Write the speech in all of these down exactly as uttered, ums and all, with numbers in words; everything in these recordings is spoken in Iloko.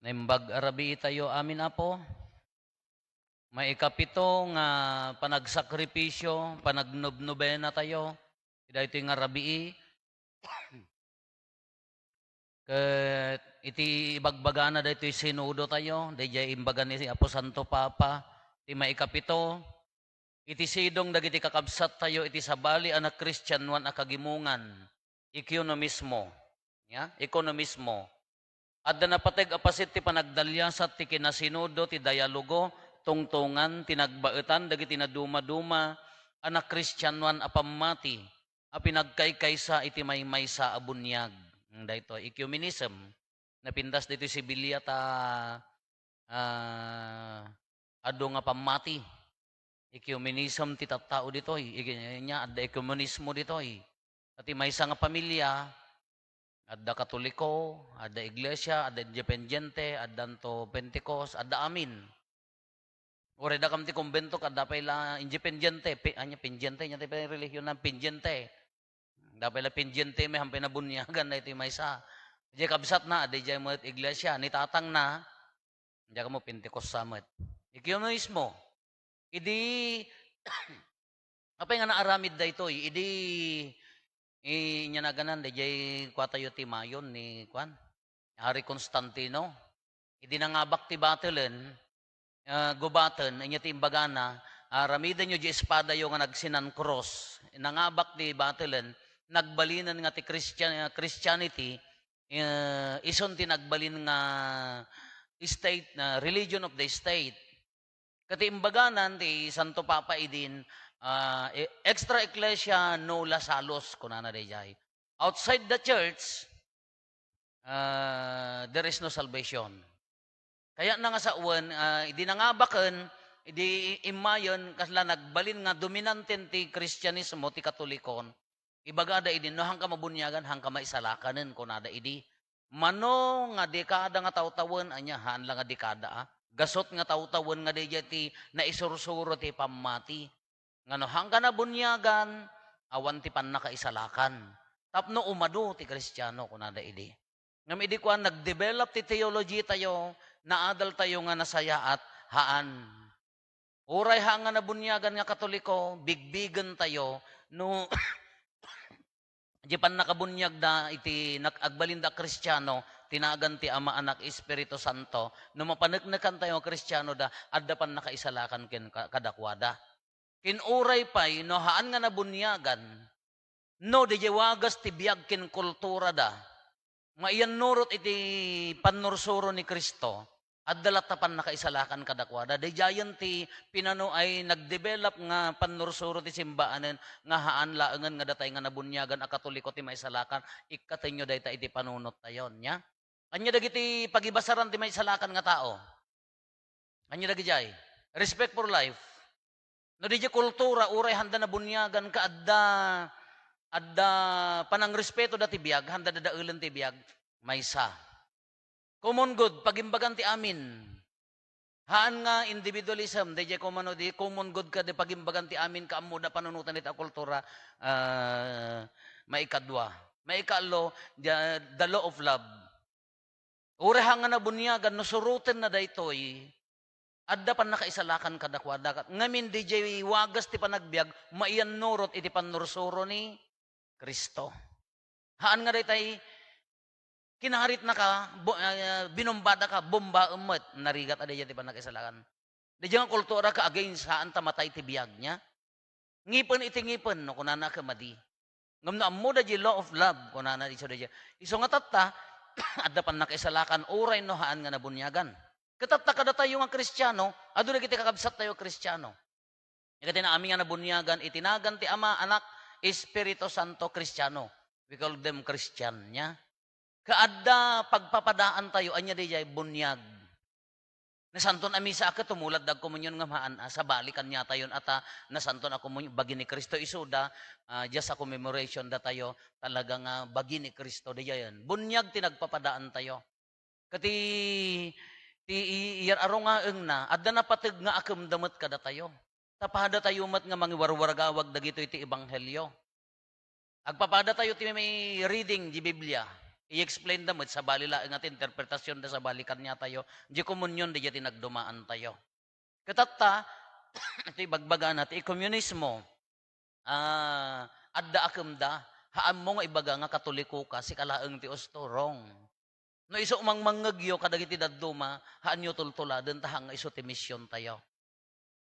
Naimbag a rabii tayo amin, Apo. Maikapito nga panagsakripisyo, panagnobnobena tayo. Daytoy nga rabii. Ket iti ibagbagana daytoy sinodo tayo, dayjay imbaga ni Apo Santo Papa, ti maikapito, iti sidong dagiti kakabsat tayo iti sabali a nakristianoan a kagimongan, ekunomismo. Ya, ekunomismo. Adda napateg a paset ti panagdaliasat ti kinasinodo, ti dialogo, tungtongan, ti nagbaetan dagiti nadumaduma a nakristianoan a pammati a pinagkaykaysa iti maymaysa a buniag. Daytoy, ecumenism. Napintas ditoy Sibilia ta, ah, adu nga pammati. Ecumenism ti tattao ditoy. Ig-, nya, adda ekumenismo ditoy. Iti maysa nga pamilia, adda Katoliko, adda Iglesia, adda Independiente, addanto Pentecost, adda amin. Uray dakam ti kumbento, adda pay la Independiente, pi-, anya, Pendiente, nya ti pay relihiyon na Pendiente. Adda pay la Pendiente, may hampay nabuniagan na iti maysa. Diay kabsat na, adda diay met iglesia, ni tatang na, diay kamo Pentecost sa met. Ikuno mismo. Idi, apay nga naaramid daytoy, idi, i-, inyanagan na, diay kuatayo ti mayon ni, kuan, Hari Constantino. Idi nangabak ti batelen, ah, gubaten, ania ti imbagana, ah, "Ramidenyo diay espadayo nga nagsinan-cross." Nangabak ti batelen, nagbalinen nga ti Christian-, ah, Christianity, eh, isun ti nagbalin nga state, na religion of the state. Ket ti imbaganan ti Santo Papa idin, ah, e-, "Extra ecclesia nulla salus," kunana daydiay. Outside the church, ah, there is no salvation. Kayatna nga sawen, ah, idi nangabaken, idi immayen, kasla nagbalin nga dominanten ti Kristianismo, ti Katolikon, ibagada idi, "No, haanka mabuniagan, haanka maisalakanen," kunada idi. Mano nga dekada nga tawtawen, ania, haan la nga dekada, ah. Gasut nga tawtawen nga daydiay ti naisursuro ti pammati. Nga no, haanka nabuniagan, awan ti pannakaisalakan. Tapno umadu ti Kristiano, kunada idi. Ngem idi kuan, nagdevelop ti theology tayo, naadal tayo nga nasayaat, haan. Uray haan nga nabuniagan nga Katoliko, bigbigen tayo, no, diay pannakabuniagda iti nak-, agbalinda a Kristiano, ti nagan ti Ama, Anak, Espiritu Santo, no mapaneknekan tayo nga Kristiano da, adda pannakaisalakan ken ka-, kadakuada. Ken uray pay no haan nga nabuniagan, no, diay wagas ti biag ken kulturada, maiyannurot iti pannursuro ni Cristo, adda latta pannakaisalakan kadakuada. Daydiayen ti pinano ay nagdevelop nga pannursuro ti simbaanen nga haan laengen nga datay nga nabuniagan a Katoliko ti maisalakan, ikkatenyo dayta iti panunot tayo, nia? Ania dagiti pagibasaran ti maisalakan nga tao? Ania dagidiay? Respect for life. No, diay kultura, uray haanda nabuniagan ket adda, adda panangrespeto da ti biag, haanda dadaelen ti biag, maysa. Common good, pagimbagan ti amin. Haan nga individualism, daydiay kumano di common good ket di pagimbagan ti amin, kaammoda panunotan dita a kultura, ah, maikadua. Maikaallo, the, the law of love. Uray haan nga nabuniagan, no surotenna daytoy, adda pannakaisalakan kadakuada. Ngamin, diay wagas ti panagbiag, maiyannurot iti pannursuro ni Cristo. Haan nga daytay, kinaritnaka, bo-, ah, binumbadaka, bombaem met, narigat a daydiay ti pannakaisalakan. Daydiay nga kultura ka against, haan ta matay ti biag, nia? Ngipen iti ngipen, no, kunana ket madi. Ngem no ammoda diay law of love, kunana isu daydiay. Isu nga tatta, adda pannakaisalakan, uray no haan nga nabuniagan. Ket tatta kadatayo nga Kristiano, adu dagiti kakabsattayo a Kristiano. Ket ti amin nga nabuniagan iti nagan ti Ama, Anak, Espiritu Santo, Kristiano. We call them Christian, nia? Ket adda pagpapadaantayo, ania daydiay? Buniag. Nasanton a misa a ket tumulad da komunion ngem haan a, sabali kaniatayon a ta nasanton a komunion, bagi ni Cristo isuda, ah, just a commemoration datayo, talaga nga bagi ni Cristo, daydiayen. Buniag ti nagpapadaantayo. Ket ti, ti i-, iyar-arungaengna, adda napateg nga akemda met kadatayo. Tapno adda tayo met nga mangiwarwaragawag dagitoy ti ebanghelio. Agpapadatayo ti may reading di Biblia. I-explain da met, sabali laeng nga ti interpretasyon da, sabali kaniatayo. Di komunyon, di ti nagdumaantayo. Ket tatta, iti ibagbagana, ti ekumenismo, ah, adda a kemda, haanmo nga ibaga nga Katoliko ka, sika laeng ti usto, wrong. No isu mangmangngegyo kadagiti dadduma, haanyo tultuladen ta haan nga isu ti misiontayo.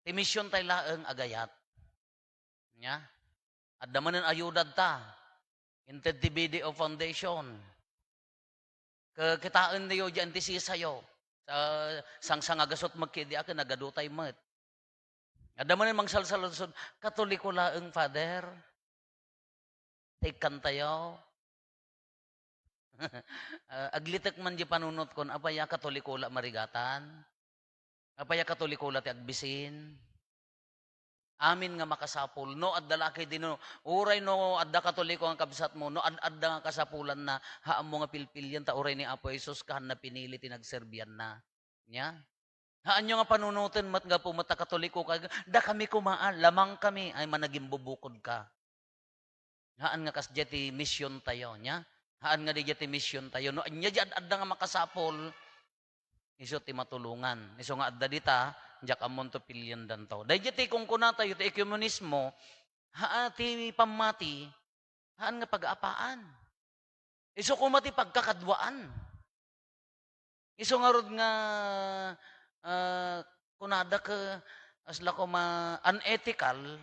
Ti misiontayo laeng a gayat. Nya? Adda manen ayudadta. Inted ti B D O Foundation. Ke-, kitaenyo diay anti sisayo. Sa, sangsangagasut met ketdi a ken nagadutay met. Adda manen mangsalsaludsod, "Katoliko laeng, Father?" Ta ikkantayo. Ah, aglitek man diay panunotkon, apay a Katoliko la marigatan? Apay a Katoliko la ti agbisin? Amin nga makasapul. No, adda la ketdi no, uray no adda Katoliko nga kabsatmo, no, ad-, adda nga kasapulanna, haanmo nga pilpilian, ta uray ni Apo Jesus, kaanna pinili ti nagserbianna. Nya? Haanyo nga panunoten met gapu met ta Katoliko ka, "Dakami koma, ah, lamang kami." Ay, managimbubukodka. Haan nga kasdiay ti misiontayo, nya? Haan nga diay ti misiontayo. No, anya diay ad-, adda nga makasapul, isu ti matulongan. Isu nga adda dita, diak ammonto piliendanto. Daydiay ti kunkunatayo, ti ekumenismo, haan ti pammati, haan nga pagaapaan. Isu koma ti pagkakaduaan. Isu ngarud nga, ah, kunada ket, asla koma, unethical,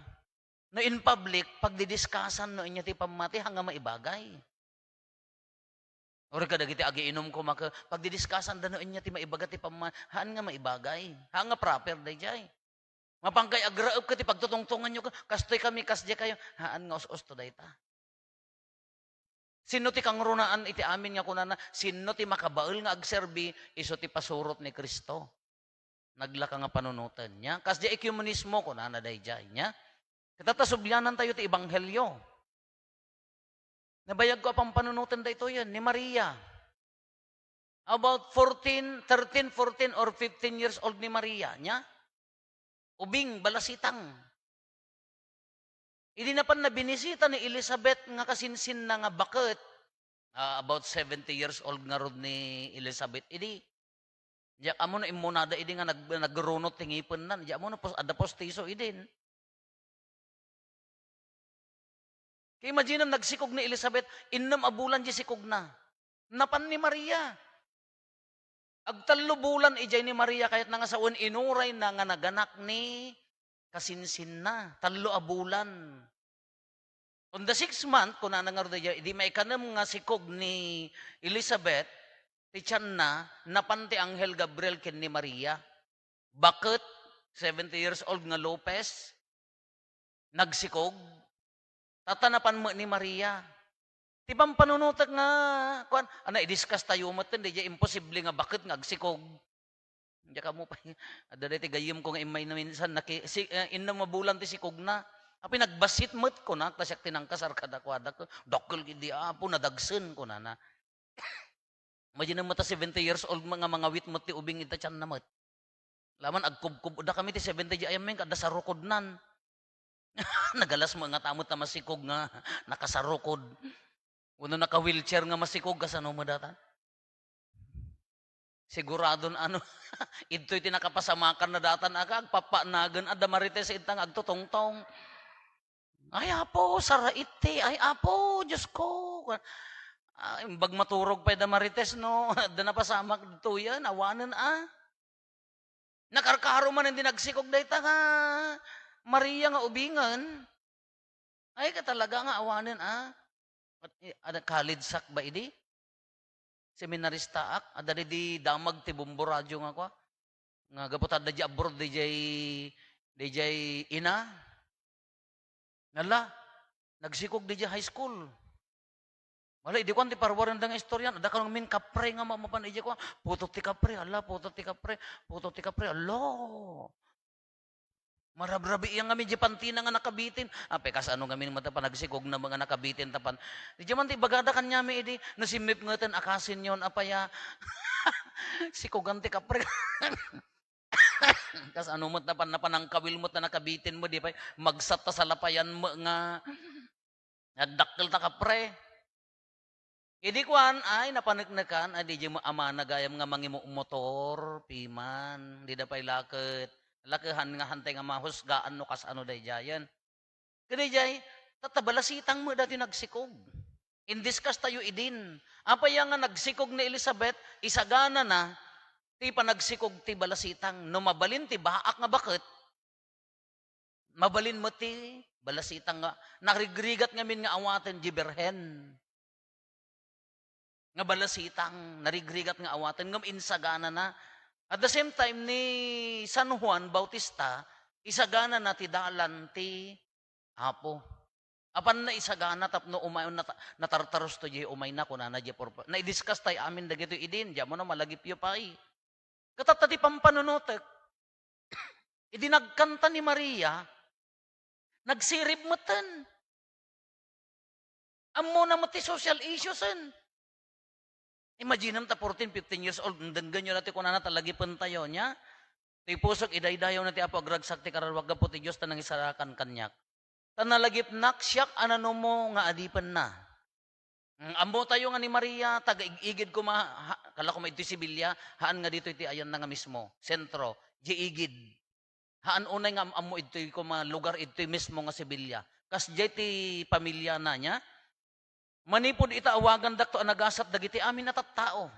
no in public, pagdidiskasan no ania ti pammati, haan nga maibagay. Uray kadagiti agiinum koma ket, pagdidiskasanda no ania ti maibaga ti pamma-, haan nga maibagay. Haan nga proper daydiay. Mapankay agraep ket ti pagtutungtonganyo ket, "Kastoy kami, kasdiay kayo." Haan nga us-usto dayta. Sinno ti kangrunaan iti amin nga kunana, sinno ti makabael nga agserbi, isu ti pasurot ni Cristo. Naglaka nga panunoten, nya? Kasdiay ekumenismo, kunana daydiay, nya? Ket tatta, sublianantayo ti ebanghelio. Nabayagko a pampanunoten daytoyen, ni Maria. About fourteen, thirteen, fourteen, or fifteen years old ni Maria, nya? Ubing, balasitang. Idi napan nabinisita ni Elizabeth nga kasinsinna nga baket, ah, about seventy years old ngarud ni Elizabeth idi. Diak ammo no immunada idi nga nag-, nagrunot ti ngipenna. Diak ammo no pos-, adda postiso idin. Kay imaginem, nagsikog ni Elizabeth, innem a bulan diay sikogna. Napan ni Maria. Agtallo bulan idiay ni Maria kayatna nga sawen, inurayna nga naganak ni kasinsinna. Tallo a bulan. On the sixth month, kunana ngarud idiay, idi maikanem nga sikog ni Elizabeth, ti tianna, napan ti anghel Gabriel ken ni Maria. Baket, seventy years old nga lupes, nagsikog. Tatta, napan met ni Maria. Ti pampanunotek nga, kuan, a, na-discuss tayo met, daydiay imposible nga baket nga agsikog. Diak ammo pay, adda daytoy gayyemko nga immay na minsan, naki-, si-, eh, innem a bulan ti sikogna. Apay, nagbassit met, kunak, ta siak ti nangkasar kadakuada. Dakkel ketdi, Apo, nadagsen, kunana. Imaginem met ta seventy years old nga mangawit met ti ubing ita tianna met. Laman agkubkub-, dakami ti seventy diay amin, adda sarukodnan. Nagalas met nga ta met ta masikog nga nakasarukod. Wenno naka-wheelchair nga masikog, kasano met datan? Siguradon, ano, idtoy ti nakapasamakanna datan, aka, agpapanagen, adda marites ita nga agtutungtong. "Ay, Apo, sara iti. Ay, Apo, Diyos ko." Ah, imbag maturog pay da marites, no? Adda napasamak ditoyen, awanen, a. Nakarkaro manen di nagsikog dayta nga Maria nga ubingen. Ay, ka talaga nga awanen, a. At, eh, ada, college sak ba idi? Seminaristaak, adda di damag ti bombo radio nga kua. Nga gapu ta adda di abroad, di jay, di jay ina. Nala, nagsikog di jay high school. Wala, idi kuan ti parwarenda nga istoryan, adda kano min kapre nga ma-, mapan ija kuan, putot ti kapre, ala, putot ti kapre, putot ti kapre, ala. Marabrabian ngamin di pantina nga nakabitin. Apay, kasano ngamin met ta panagsikogna nga nakabitin tapan. Di man ti ibagada kaniami idi, no simmipngeten a kasinyon, apay a, sikogan ti kapre. Kasano met napan, napanangkawil met ta nakabitin met, di pay, magsat ta salapayan met nga, nagdakkel ta kapre. Idi kuan, ay, napaneknekan, ay, di amana gayam nga mangimotor, piman, di da pay laket, lakehan nga hantay nga mahusgaan no kasano daydiayen. Kadaydiay, tatta balasitang met dati nagsikog. In-discuss tayo idin. Apay nga nagsikog ni Elizabeth, isagana na ti panagsikog ti balasitang. No mabalin ti baak nga baket, mabalin met ti balasitang nga narigrigat ngamin nga awaten di birhen. Nga balasitang, narigrigat nga awaten, ngem insagana na. At the same time, ni San Juan Bautista, isagana na ti dalan ti Apo. Apan naisagana tapno umayon nata-, natartaros to diay umayna, kunana diay purpo-, naidiscuss tay amin dagitoy idin, diay ammono malagipyo pay. Ket tatta ti pampanunotek. Idi nagkanta ni Maria, nagsirib metten. Ammona met ti social issuesen. Imaginem ta fourteen, fifteen years old, denggenyo dati kunana ta lagipentayo, nia? Ti pusok, idaydayawna ti Apo, agragsak ti kararuak gapu ti Dios ta nangisalakan kaniak. Ta nalagipnak, siak a nanumo nga adipenna. Mm, ammotayo nga ni Maria, taga-ig-igid koma, ha, kala koma idtoy Sevilla, haan nga ditoy ti ayanna nga mismo, sentro, diay igid. Haan unay nga am-ammo idtoy koma lugar idtoy mismo nga Sevilla. Kasdiay ti pamiliana, nia? Manipud ita awagandakto a nagasat dagiti amin a tattao.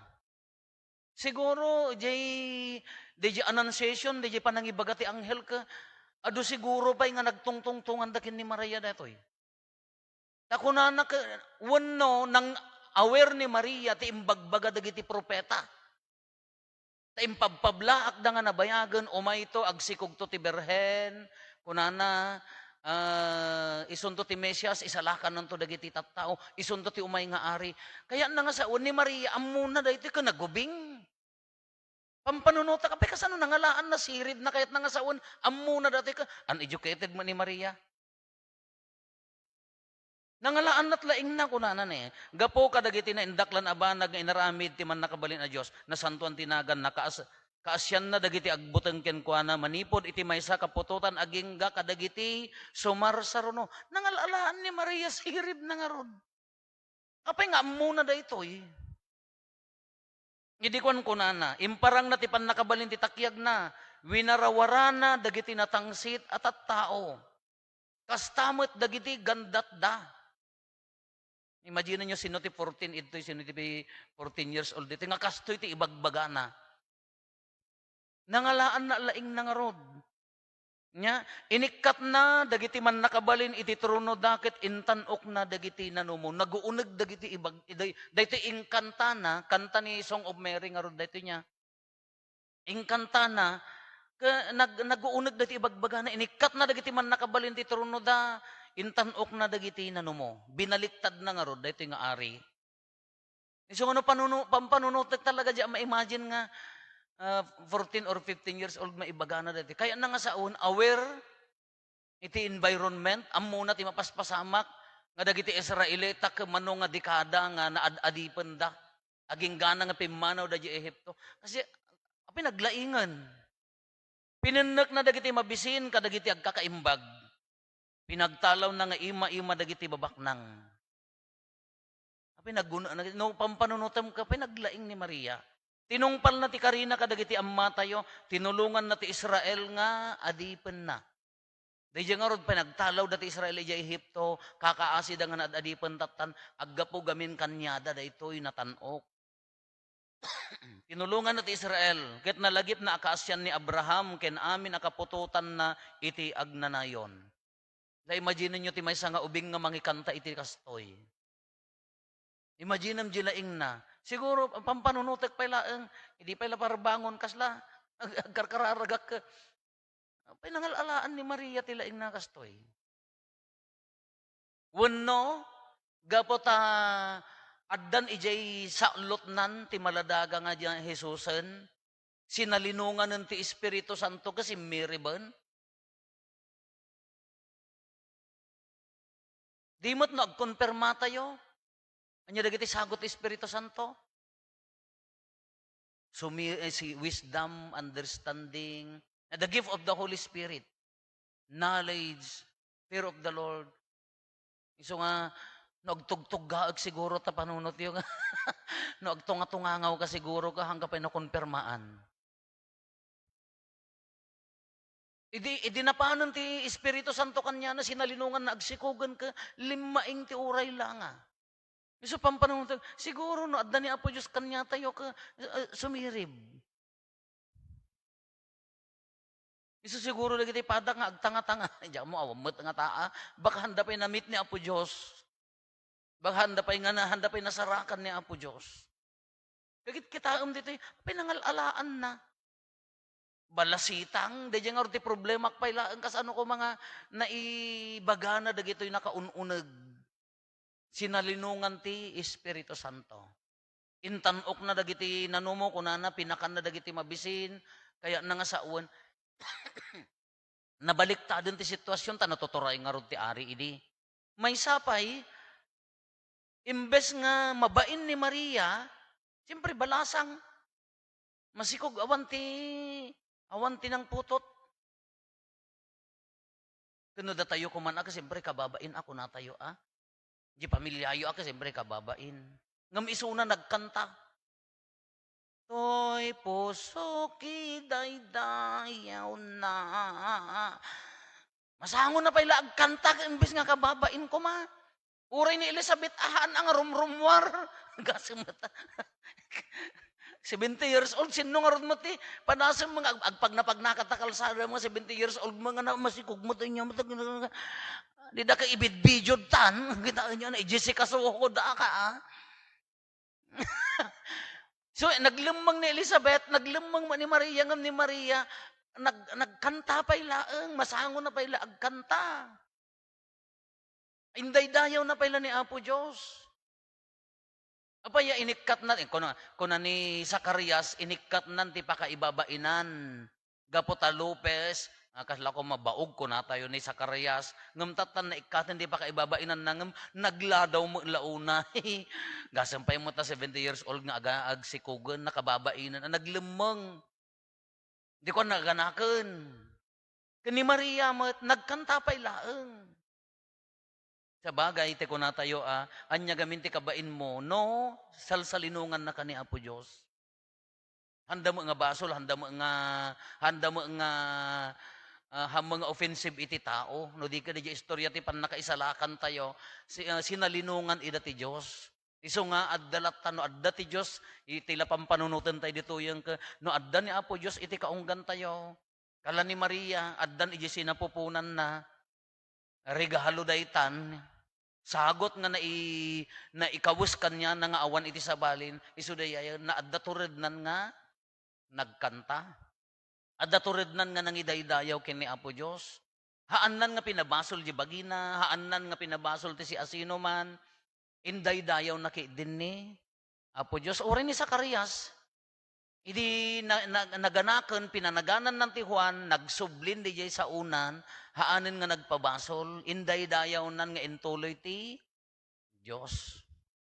Siguro, diay, diay Annunciation, diay panangibaga ti anghel ka, adu siguro pay nga nagtungtungtunganda ken ni Maria daytoy. Ta kunana ka, wenno nang-aware ni Maria ti imbagbaga dagiti profeta. Ta impabpablaakda nga nabayagen, umayto, agsikogto ti Birhen, kunana, ah, isunto ti Mesias, isalakananto dagiti tattao, isunto ti umay nga ari. Kayatna nga sawen ni Maria, ammona daytoy ken nagubing. Pampanunotek, apay kasano nangalaan, nasiribna, kayatna nga sawen, ammona daytoy ken uneducated met ni Maria. Nangalaannat laingna, kunana ne, gapu kadagiti naindaklan a banag nga inaramid ti Mannakabalin a Dios, nasantoan ti naganna, kaas-, kaasianna dagiti agbuteng kenkuana manipud iti maysa ka putotan agingga kadagiti sumarsaruno. Nangalalaan ni Maria, siribna ngarud. Apay nga ammona daytoy? Idi kuan kunana, imparangna ti pannakabalin ti takiagna, winarawarana dagiti natangsit a tattao. Kasta met dagiti gandatda. Imagine nyo sino ti fourteen idtoy, sino ti fourteen years old ditoy, nga kastoy ti ibagbagana. Nangalaanna laingna ngarud. Nia, inikkatna dagiti mannakabalin iti tronoda ket intan-okna dagiti nanumo. Naguuneg dagiti ibag-, day-, daytoy inkantana, kanta ni Song of Mary ngarud daytoy nia. Inkantana, ke-, nag-, naguuneg dagiti ibagbagana, inikkatna dagiti mannakabalin ti tronoda, intan-okna dagiti nanumo. Binaliktadna ngarud daytoy nga ari. Isu nga no panuno-, pampanunotek talaga diay a ma-imagine nga, ah, fourteen or fifteen years old maibagana daytoy. Kayatna nga sawen, aware iti environment, ammona ti mapaspasamak nga dagiti Israelita ket mano nga dekada nga naad-adipenda. Aginggana nga pimmanawda diay Ehipto. Kasi, apay naglaingen. Pinennekna dagiti mabisin kadagiti agkakaimbag. Pinagtalawna nga ima-ima dagiti babaknang. Apay naguna-, nag-, no, pampanunotem ka, apay naglaing ni Maria. Tinungpalna ti karina kadagiti ammatayo, tinulonganna ti Israel nga adipenna. Daydiay ngarud, pinagtalawda ti Israel idiay Ehipto, kakaasida nga naad-adipen tattan, aggapu gamin kaniada daytoy natan-ok. Tinulonganna ti Israel, ket nalagipna a kaasian ni Abraham ken amin a kaputotanna iti agnanayon. Da, imagine nyo ti maysa nga ubing nga mangikanta iti kastoy. Imaginem di laingna. Siguro, pampanunotek pay laeng, idi pay la parbangon, kasla, ag-, agkarkararagak. Apay nangal-alaan ni Maria ti laingna kastoy? Wenno, gapu ta addan idiay saulotnan ti maladaga nga diay Jesusen, sinalinonganen ti Espiritu Santo ket simmiriben? Di met no agkonpermatayo, ania dagiti sagut ti Espiritu Santo? Sumi-, eh, si wisdom, understanding, the gift of the Holy Spirit, knowledge, fear of the Lord. Isu nga, No agtugtuggaek siguro ta panunotyo nga, no agtungatungangawka siguro ka, haanka pay nakonpermaan. Idi, idi napanen ti Espiritu Santo kaniana, sinalinonganna agsikogen ket limmaing ti uray la nga. Isu pampanunotek, siguro no adda ni Apo Dios kaniatayo ket, eh, sumirib. Isu siguro dagiti padak nga agtangatanga. Diak mo, awan met nga taa. Baka handa pay na-meet ni Apo Dios. Baka handa pay nga na, handa pay nasarakan ni Apo Dios. Kagitkitaem ditoy, pinangal-alaanna. Balasitang, daydiay ngarud ti problema, pay laeng kasano koma nga naibagana dagitoy nakaun-uneg. Sinalinongan ti Espiritu Santo. Intan-okna dagiti nanumo, kunana, pinakanna dagiti mabisin, kayatna nga sawen. Nabaliktaden ti situasion ta natuturay ngarud ti ari idi. Maysa pay, imbes nga mabain ni Maria, siyempre balasang, masikog, awan ti, awan ti nangputot. Ken no datayo koman a, siyempre kababain a, kunatayo a. Di pamilyayo a, siyempre kababain. Ngem isuna nagkanta. Toy pusok idaydayawna. Masango na pay la agkanta imbes nga kababain koma. Uray ni Elizabeth, ahaan a nga rumrummuar. Gasem met. Seventy years old, sinno ngarud met ti padasem nga ag-, agpagnapagnakat ta kalsada, mga seventy years old, mga na, masikog met, anya met, di da ka ibidbidiod tan, kita niyo na, i-Jessica Soho da ka, ah. So, naglemmeng ni Elizabeth, naglemmeng man ni Maria, ngem ni Maria, nag-, nagkanta pay laeng, masango na pay la agkanta. Indaydayaw na pay la ni Apo Dios. Apay a inikkatnan, eh, kuna, kuna ni Zacarias, inikkatnan ti pakaibabainan. Gapu ta Lopez, ah, kasla ko mabaog, kunatayo ni Zacarias. Ngem tattan naikkaten ti pakaibabainan na ngem nagladaw met la unay. Gasem pay met ta seventy years old nga aga-, agsikogen, nakababainan, a naglemmeng. Di ko naganaken. Ken ni Maria met, nagkanta pay laeng. Sabagay, ti kunatayo a, ania gamin ti kabainmo, no, salsalinongannaka ni Apo Dios. Handa met nga basol, handa met nga, handa met nga, ah, handa met nga offensive iti tao. No di ket, diay istorya ti pannakaisalakantayo, si-, ah, sinalinongan ida ti Dios. Isu nga, adda latta no adda ti Dios, iti la pampanunoten tayo ditoyen ket, no adda ni Apo Dios iti kaunggantayo. Kala ni Maria, addan idiay sinapuponanna, regalo daytan, sagut nga nai-, naikawes kaniana nga awan iti sabalin, isu dayay, na adda turednan nga nagkanta. Adda turednan nga nangidaydayaw ken ni Apo Dios. Haannan nga pinabasol di bagina, haannan nga pinabasol ti siasinoman, indaydayawna ketdin ni Apo Dios. Uray ni Zacarias, idi na-, na-, naganaken, pinanagananna ti Juan, nagsublin diay saonan, haanen nga nagpabasol, indaydayawnan nga intuloy ti Dios.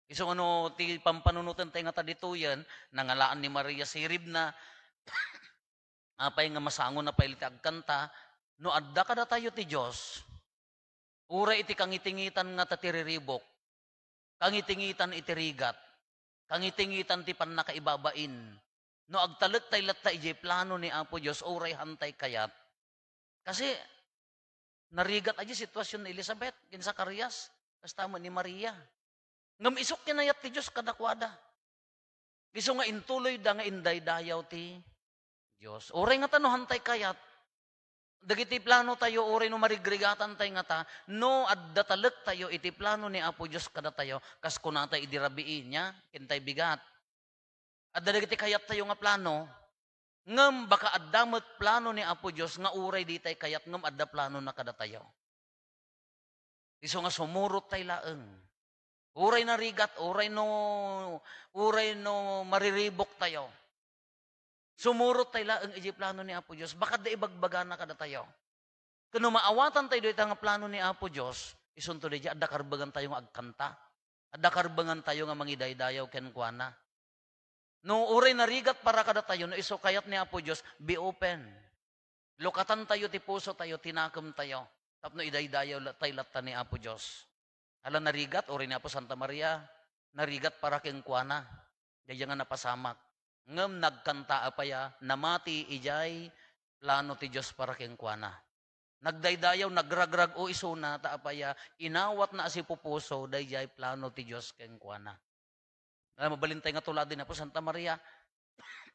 Isu nga no ti pampanunoten tayo nga ta ditoyen, nangalaan ni Maria siribna, apay nga masango na pay ti agkanta, no adda kadatayo ti Dios, uray iti kangitingitan nga ta ti riribuk, kangitingitan iti rigat, kangitingitan ti pannakaibabain, no agtalek tay latta idiay plano ni Apo Dios, uray hantay kayat. Kasi, narigat a di sitwasyon ni Elizabeth ken Zacarias, kasta met ni Maria. Ngem isu kinayat ti Dios kadakuada. Isu nga intuloyda nga indaydayaw ti Dios. Uray ngata no hantay kayat, dagiti plano tayo, uray no marigrigatantayo ngata, no adda talektayo iti plano ni Apo Dios kadatayo, kas kunatay idi rabii, nia, intay bigat. Adda dagiti kayattayo nga plano, ngem baka adda met plano ni Apo Dios nga uray ditay kayat ngem adda planona kadatayo. Isu nga sumurot tay laeng. Uray narigat, uray no, uray no mariribuk tayo. Sumurot tay laeng iti plano ni Apo Dios. Baka adda ibagbagana kadatayo. Ken no maawatan tayo dayta nga plano ni Apo Dios, isunto daydiay, adda karbengan tayo nga agkanta. Adda karbengan tayo nga mangidaydayaw kenkuana. No uray narigat para kadatayo, no isu kayat ni Apo Dios, be open. Lukatan tayo ti puso tayo, ti nakem tayo. Tapno idaydayaw la-, tay latta ni Apo Dios. Ala, narigat, uray ni Apo Santa Maria, narigat para kenkuana. Daydiay nga napasamak. Ngem nagkanta a pay a namati idiay plano ti Dios para kenkuana. Nagdaydayaw, nagragrag-o isuna, ta apay a inawatna a sipupuso daydiay plano ti Dios kenkuana. Ala, mabalintay nga tuladi ni Apo Santa Maria.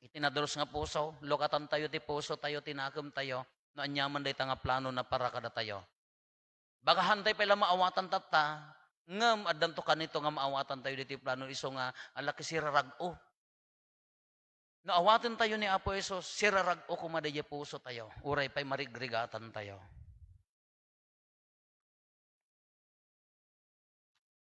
Iti nadalus nga puso, lukatantayo ti pusotayo, ti nakemtayo, no aniaman dayta nga planona para kadatayo. Bagahantayo pay la maawatan tatta, ngem addanto kanito nga maawatantayo ditoy plano isu nga ala, sirarag-o. No awatentayo ni Apo Jesus, sirarag-o koma daydiay pusotayo, uray pay marigrigatantayo.